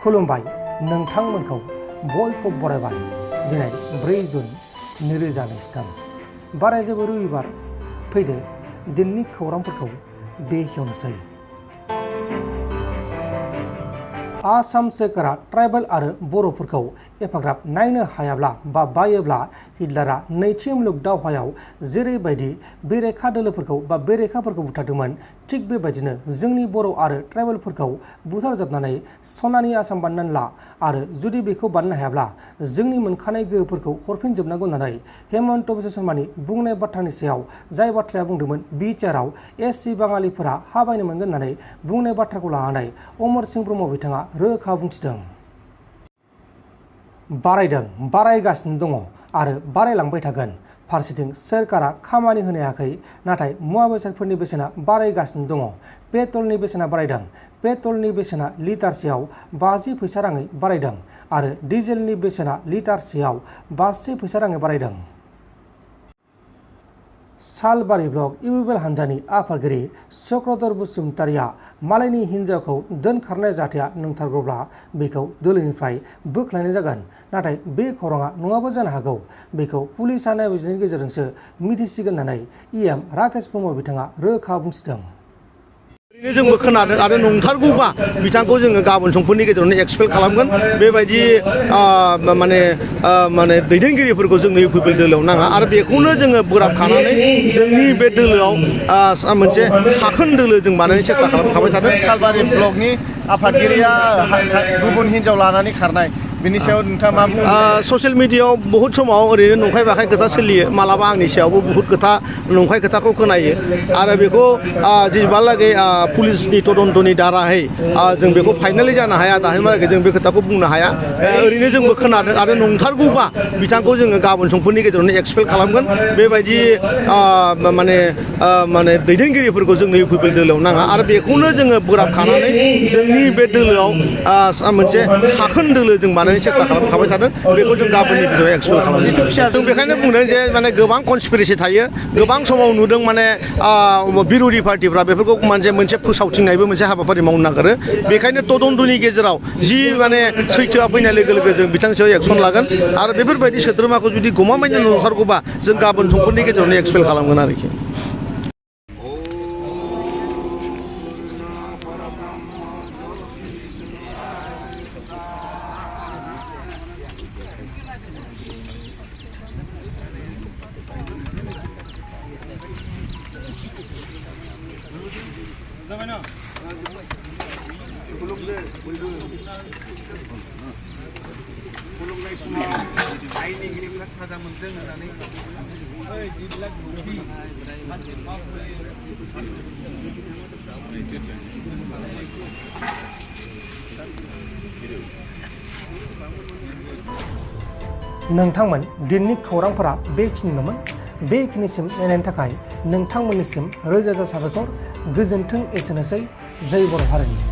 खुलुमबाय नोंथांमोनखौ बयखौ बरायबाय दिनै 4 जुन 2023 बाराय जेबो रबिबार फैदो दिननि खौरांफोरखौ बेखेवनोसै। आसाम सोरखारा ट्राइबेल आरो बर'फोरखौ एफाग्राब नायनो हायाब्ला बा बायोब्ला हिटलारा नैथि मुलुग दावहायाव जेरैबायदि बेरेखा दोलोफोरखौ बा बेरेखाफोरखौ बुथारदोंमोन थिग बेबायदिनो जोंनि बर' आरो ट्राइबेलफोरखौ बुथारजोबनानै सनानि आसाम बानायनानै ला आरो जुदि बेखौ बानायनो हायाब्ला जोंनि मोनखानाय गोहोफोरखौ हरफिनजोबनांगौ होननानै हेमन्त बिश्व शर्मानि बुंनाय बाथ्रानि सायाव जाय बाथ्राया बुंदोंमोन बिटिआरआव एससि बाङालिफोरा हा बायनो मोनगोन होननानै बुंनाय बाथ्राखौ लानानै अमर सिंह ब्रह्म बिथाङा रोखा बुंथिदों। बारायदों बारायगासिनो दङ आरो बारायलांबाय थागोन। फारसेथिं सोरखारा खामानि होनो हायाखै नाथाय मुवा बेसादफोरनि बेसेना बारायगासिनो दङ। पेट्रलनि बेसेना बारायदों। पेट्रलनि बेसेना लिटारसेयाव 50 फैसा राङै बारायदों आरो डिजेलनि बेसेना लिटारसेयाव 5 फैसा राङै बारायदों। सालबारि ब्लक इउपिपिएल हान्जानि आफादगिरि चक्रधर बसुमतारिया मालायनि हिन्जावखौ दोनखारनाय जाथाया नंथारगौब्ला बेखौ दोलोनिफ्राय बोख्लायनाय जागोन। नाथाय बे खौराङा नङाबो जानो हागौ। बेखौ पुलिसा नायबिजिरनायनि गेजेरजोंसो मिथिसिगोन होननानै इएम राकेश ब्रह्म बिथाङा रोखा बुंथिदों। जोंबो खोनादों आरो नंथारगौबा बिथांखौ जोङो गाबोन समफोरनि गेजेरावनो एक्सपेल खालामगोन। बेबायदि माने दैदेनगिरिफोरखौ जोंनो इउपिपिएल दोलोआव नाङा आरो बेखौनो जोङो बोराबखानानै जोंनि बे दोलोआव मोनसे साखोन दोलो जों बानायनो सेस्था खालामखाबाय थादों। सालबारि ब्लकनि आफादगिरिया गुबुन हिन्जाव लानानै खारनाय बिनि सायाव नोंथाङा मा बुङो? ससियेल मिडियायाव बहुत समाव ओरैनो नंखाय बाखाय खोथा सोलियो। मालाबा आंनि सायावबो बहुत खोथा नंखाय खोथाखौ खोनायो आरो बेखौ जेसेबांलागै पुलिसनि तदन्तनि दाराहै जों बेखौ फाइनालि जानो हाया दासिमहालागै जों बे खोथाखौ बुंनो हाया। ओरैनो जोंबो खोनादों आरो नंथारगौबा बिथांखौ जोङो गाबोन समफोरनि गेजेरावनो एक्सपेल खालामगोन। बेबायदि माने दैदेनगिरिफोरखौ जोंनो इउपिपिएल दोलोआव नाङा आरो बेखौनो जोङो बोराबखानानै जोंनि बे दोलोआव मोनसे साखोन दोलो जों बानायनो सेस्था खालामखाबाय थादों। बेखौ जों गाबोननि गेजेराव एक्सपेल खालामगोन। जों बेखायनो बुंदों जे माने गोबां कनस्पिरेसि थायो। गोबां समाव नुदों माने बिर'धि पार्टिफ्रा बेफोरखौ मोनसे फोसावथिंनायबो मोनसे हाबाफारि मावनो नागिरो। बेखायनो तदन्तनि गेजेराव जि माने सैथोआ फैनाय लोगो लोगो जों बिथांनि सायाव एक्सन लागोन आरो बेफोरबायदि सोद्रोमाखौ जुदि गमामायैनो नंथारगौबा जों गाबोन समफोरनि गेजेरावनो एक्सपेल खालामगोन आरोखि। खुलुमनाय समाव दायनिगिरिफ्रा साजा मोनदों होननानै नोंथांमोन दिननि खौरांफोरा बेखिनिल'मोन। बेखिनिसिम नायनायनि थाखाय नोंथांमोननिसिम रोजा रोजा साबायखर। गोजोन्थों। एसेनोसै। जय बर' हारिनि।